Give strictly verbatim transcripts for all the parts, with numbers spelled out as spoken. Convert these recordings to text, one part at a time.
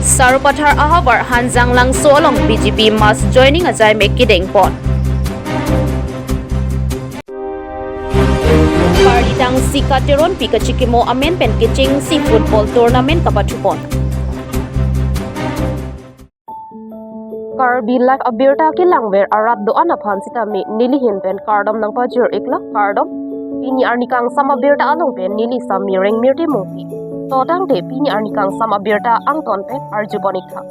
Sarupathar ahavar Hanjanglangso along B J P mass joining ajaimek kedengpon. Karlitang Sika Teronpi kachikimo amen pen kechengsi football tournament kapathupon. Karbi Live abirta kelangver arat do-an aphan sitame nelihin pen kardom nangpajir iklo, kardom. Pini arni kangsam abirta along pen neli Sami Rengmirti Mungpi. To tangte pini arni kangsam abirta angton pen arjupon iktha.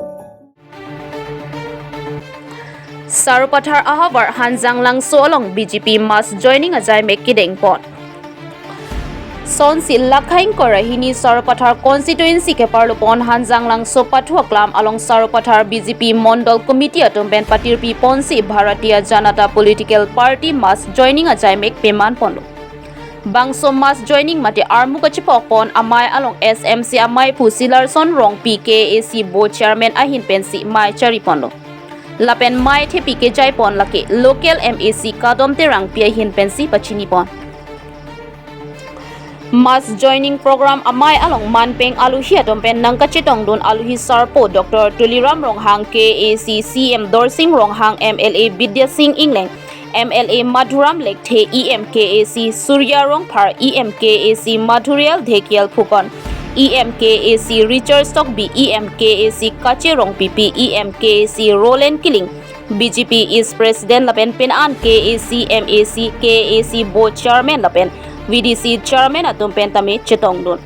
Sarupathar ahavar Hanjanglangso along B J P mass joining ajaimek kedengpon. Sonsi lakhaing korahini Sarupathar constituency keparlupon Hanjanglangso pathu aklam along Sarupathar B J P Mondol Committee atum pen patirpiponsi Bharatiya Janata Political Party mass joining ajaimek pemanponlo. Bangso mass joining mate armu kachepokpon amei along S M C amei aphu Silarson Rongpi, K A A C Board Chairman ahin pensi mei chariponlo. Lapen mei thepi kejaipon lake local M A C Kadom Terangpi ahin pensi pachinipon. Mass joining program amei along manpeng aluhi atum pen nangkachetongdun aluhi sarpo Doctor Tuliram Ronghang, K A A C C M Dorsing Ronghang, M L A Bidya Sing Engleng, M L A Madhuram Lekthe, E M K A A C Surya Rongphar, E M K A A C Madhurial Dhekial Phukon, E M K A A C Richard Tokbi, E M K A A C Kache Rongpipi, E M K A A C Roland Killing, B J P East President lapen penan K A A C M A C, K A A C Board Chairman lapen V D C Chairman atum pen tame chetongdun.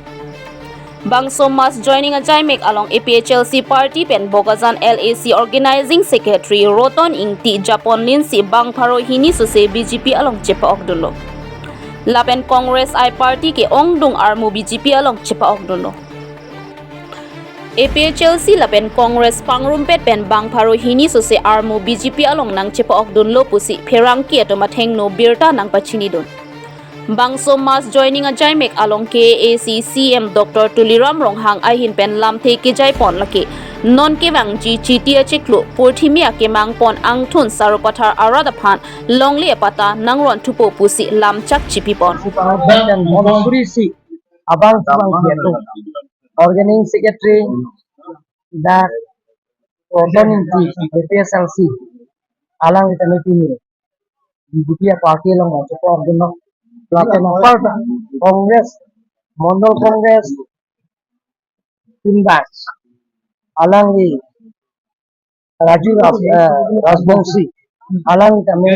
Bangso mass joining ajaimek along A P H L C party pen Bokajan L A C Organizing Secretary Roton Ingti japonlinsi bang pharo hini sose B J P along chepa-okdunlo. Lapen Congress I party ke ongdung armu B J P along chepa-okdunlo. A P H L C lapen Congress pangrumpet pen bang pharo hini sose armu B J P along nangchepa-okdunlo pusi pherangke atum athengno birta nangpachinidun. Bangso mass joining ajaimek along K A A C C M Doctor Tuliram Ronghang ahin pen lamthe kejaipon lake non kevangji Chiti achiklo purthimi akemangpon angthun Sarupathar arat aphan longle apata nangron thupo pusi lamchak chipipon. Sitang dan Monturi si abang abang dia tu. Organizing Secretary dan Roton Ingti A P H L C alang kita meeting ini. B J P party along nangchepa-okdunlo. Lapen apar ta Congress, Mondol Congress, Timbas, alangli Raju Ras, eh, Rajbongsi, alangli tame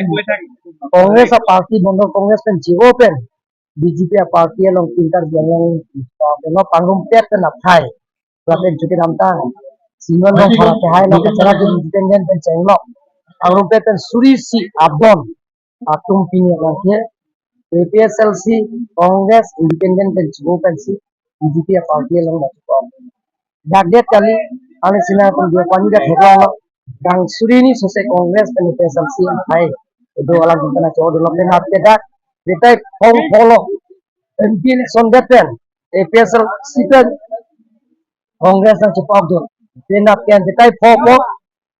Congress aparty, Mondol Congress pen J O pen B J P aparty along pintar biang yang, eh, pangrumpet pen aphai. Lapen chuti namtang Simon Rongphar kehai lo kachara ke independent pen chenglok. Pangrumpet pen suri si abon atum pini abangke A P H L C, Congress, independent pen J O pensi B J P aparty along nangchepa-ok. Dak det kali, ani sina pun dia pani dak heklo lo. Dang suri ni sose Congress pen A P H L C hai. Itu alang kita na chodo lo pen ap ke dak. Kita hong polo M P election det pen A P H L C pen Congress nangchepa-okdun. Penap ke anti tai phopo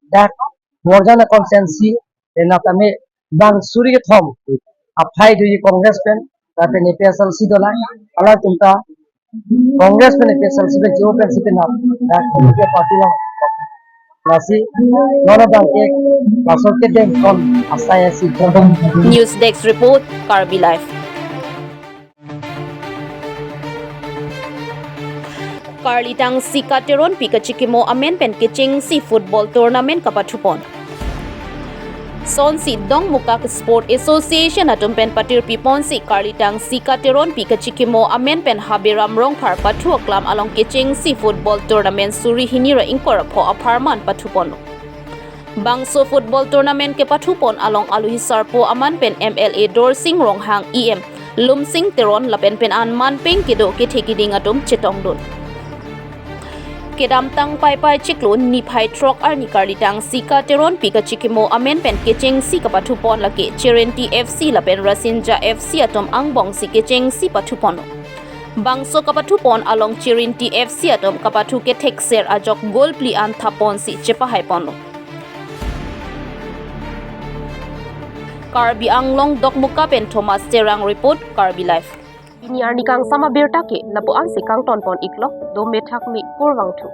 dak Borjan constituency penap tame bang suri kethom aphai do Congress pen, lapen A P H L C dolang, alangtum ta Congress pen A P H L C pen J O pensi penap dak B J P party lang. Lasi non abangke laso kedengpon asai asi. News Desk Report, Karbi Live. Karlitang Sika Teronpi kachikimo amen pen kechengsi football tournament kapathupon. Sonsi Dongmukak Sport Association atum pen patirpiponsi Karlitang Sika Teronpi kachikimo amen pen Habiram Rongphar pathu aklam along kechengsi football tournament suri hini ra ingkoi ra pho apharman pathuponlo. Bangso football tournament kepathupon along aluhi sarpo aman pen M L A Dorsing Ronghang, E M Lumsing Teron lapen penan manpeng kedo kethe keding atum chetongdun. Kedamtang Paipai chiklo niphai throk arni Karlitang Sika Teronpi kachikimo amen pen kechengsi kapathupon lake Chirenti F C lapen Rasinja F C atum angbongsi kechengsi pathuponlo. Bangso kapathupon along Chirenti F C atum kapathu kethekser ajok goal phli an thaponsi chepahaiponlo. Karbi Anglong Dokmoka pen Thomas Terang report, Karbi Live. Pini arni kangsam abirta ke lapu-ansi kangtonpon iklo, dome thakme kurvangthu.